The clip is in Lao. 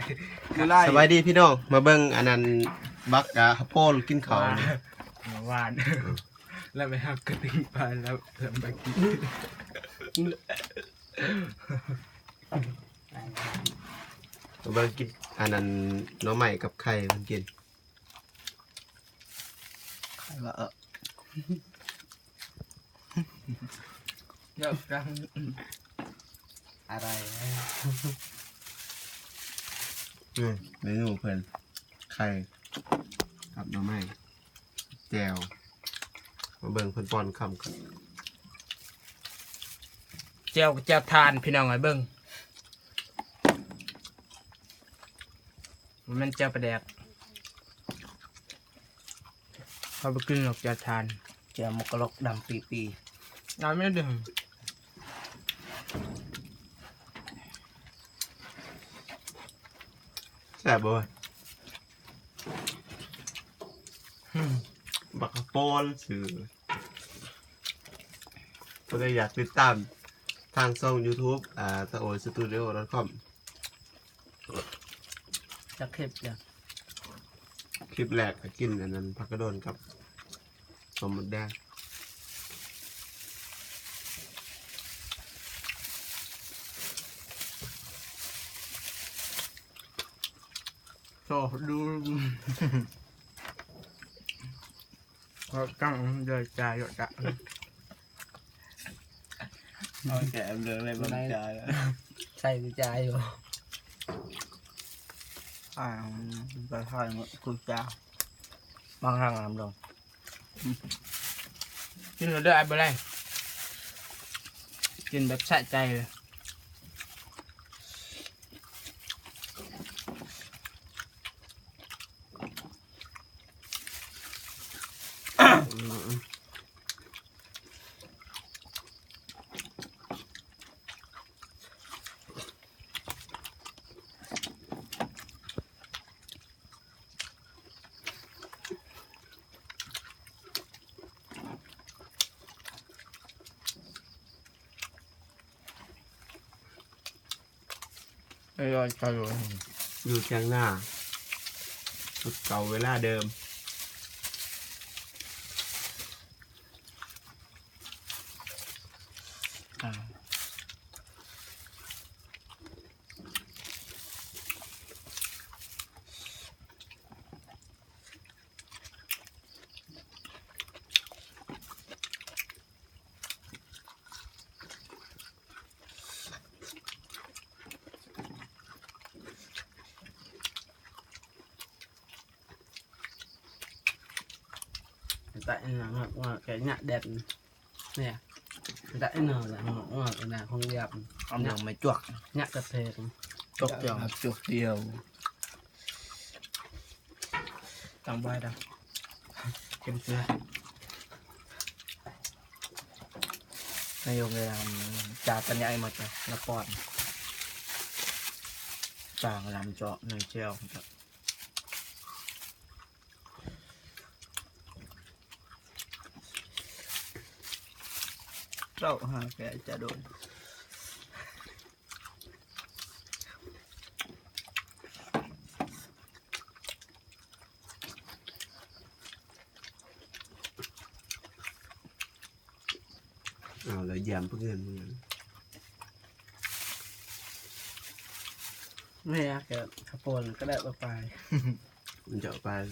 ຄືຫຼາຍ. ສະບາຍດີພີ່ນ້ອງ ມາເບິ່ງອັນນັ້ນ ບັກ ອາ ໂປນກິນເຂົ້າ ຫວານ ແລ້ວໄປຫາກະຕິງປາ ແລ້ວ ແລ້ວໄປກິນ ມາເບິ່ງກິນອັນນັ້ນ ໜໍ່ໄມ້ກັບໄຂ່ເພິ່ນກິນ. ໄຂ່ວ່າ ເອີ ເຍອະຈັງ ອະໄລ ນີ້ເມນູເພິ່ນ ໄຂ່ກັບໜໍ່ໄມ້ ແຈ່ວ ມາເບິ່ງເພິ່ນປ້ອນຄຳກັນ ແຈ່ວ ແຈ່ວທານ ພີ່ນ້ອງເອີຍ ເບິ່ງ ບໍ່ແມ່ນແຈ່ວປາແດກ ເຂົາບໍ່ກິນດອກແຈ່ວທານ ແຈ່ວໝາກກະລັອກດຳປີໆ ນ້ຳນີ້ເດ້ ແຊບບໍ່? ບັກກະໂປນຊື່ ຜູ້ໃດຢາກຕິດຕາມທາງຊ່ອງຢູທູບ ອາ ຕາໂອຍສະຕູດິໂອດອດຄອມ ຈັກຄລິບເດີ ຄລິບແລກກໍກິນອັນນັ້ນ ຜັກກະດົນກັບສົ້ມມົດແດງ ຊອບດູ ເພາະຕັ້ງໃຈຈ່າຍຢູ່ຈະ ເອົາແກມເລີຍ ບໍ່ຈ່າຍ ໃສ່ຈ່າຍຢູ່ ອ່າ ໄປຖ່າຍໝົດກູຈາ ບາງຄັ້ງອາມລົງ ກິນແລ້ວເດີ ອ້າຍບໍ່ໄດ້ ກິນແບບສະໃຈເລີຍ. ເອີ ຢູ່ທຽງນາ ຈຸດເກົ່າເວລາເດີມ ອາ. ແຕ່ອັນນັ້ນ ແກະຍາກແດດ ນີ້ ແຕ່ອັນນັ້ນ ອັນນັ້ນ ຂອງລຽບ ອຳນາງໄມ້ຈວກ ຍາກກະເພກ ຈວກດຽວ ຈວກດຽວ. ຕຳໄວ້ດາ ເຄັມເກືອ ໃນໂຮງແຮມ ຈານກັນໃຫຍ່ໝົດ ລະປ້ອນ ຈາງລຳເຈາະ ໜຶ່ງແຈ່ວ ເຈົ້າຫາແກະຈະໂດນ. ອ້າວ ແລ້ວຢາມເພື່ອນ ແມ່ແກະຂະໂປນກະໄດ້ບໍ່ປາຍ ມັນຈະເອົາປາຍ.